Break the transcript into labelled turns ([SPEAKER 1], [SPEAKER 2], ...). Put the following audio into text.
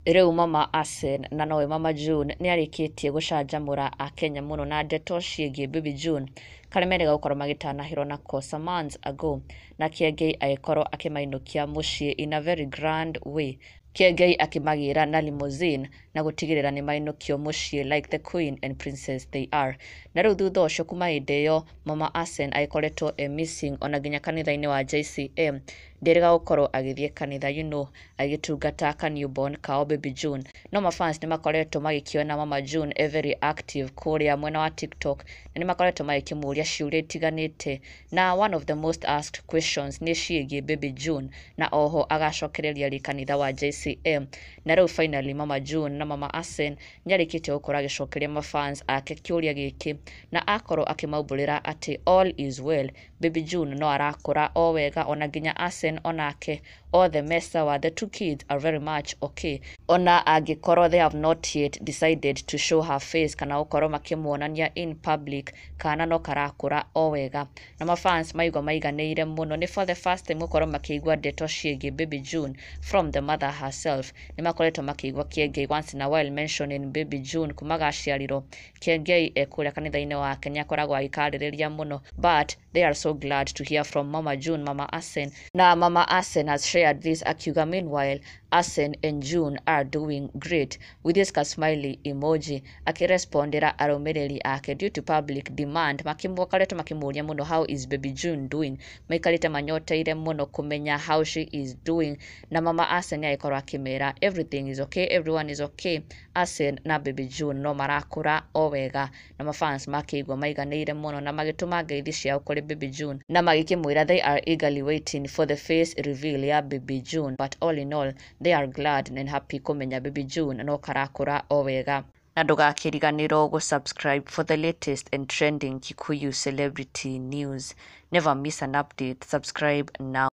[SPEAKER 1] Rĩu Mama Asen na nowe Mama June nĩarĩkĩtie gũcanjamũra akenya mũno na ndeto ciĩgiĩ Baby June karĩa merĩga gũkorwo magĩtanahĩrwo nako some months ago, na Kiengei agĩkorwo akĩmainũkia mũciĩ in a very grand way. Kiengei akĩmagĩra na limousine na gũtigĩrĩra nĩmainũkio mũciĩ like the queen and princess they are. Na rĩu thutha ũcio, kuma hĩndĩ ĩyo, Mama Asen agĩkoretwo e missing, ona nginya kanitha-inĩ wa JCM ndĩrĩga gũkorwo agĩthiĩ kanitha agĩtungata ka newborn kao Baby June. No mafans nĩ makoretwo magĩkĩona Mama June e very active kũrĩa mwena wa TikTok, na nĩ makoretwo magĩkĩmũria ciũria itiganĩte, na one of the most asked questions nĩ ciĩgiĩ Baby June na oho agacokereria rĩ kanitha wa JCM. Na rĩu finally Mama June na Mama Asen nĩ arĩkĩtie gũkorwo agĩcokeria mafans ake kĩũria gĩkĩ, na akorwo akĩmaumbũrĩra atĩ all is well, Baby June no arakũra o wega, ona nginya Asen onake othe me sawa, the two kids are very much okay, ona angĩkorwo they have not yet decided to show her face kana gũkorwo makĩmuonania in public, kana no karakũra o wega. Na mafans maigua maiganĩire mũno nĩ for the first time gũkorwo makĩigua ndeto ciĩgiĩ Baby June from the mother herself. Nĩ makoretwo makĩigua Kiengei once in a while mentioning Baby June kuma gaciarirwo. Kiengei e kũrĩa kanitha-inĩ wake nĩ akoragwo agĩkarĩrĩria mũno, but they are so glad to hear from Mama June, Mama Asen. Na Mama Asen has shared this akiuga, "Meanwhile, Asen and June are doing great," with this ka smiley emoji, akĩrespondera arũmĩrĩri ake due to public demand. Makĩmokoretwo makĩmũria mũno, "How is Baby June doing?" Maikarĩte manyoteire mũno kũmenya how she is doing, na Mama Asen agĩkorwo akĩmera everything is okay, everyone is okay, Asen na Baby June no marakũra o wega. Na mafans makĩigua maiganĩire mũno na magĩtũma ngeithi ciao kũrĩ Baby June na magĩkĩmwĩra they are eagerly waiting for the face reveal ya Baby June, but all in all they are glad and happy kũmenya Baby June no karakũra o wega. Na ndũgakĩriganĩrwo gũ-subscribe for the latest and trending Kikuyu celebrity news. Never miss an update. Subscribe now.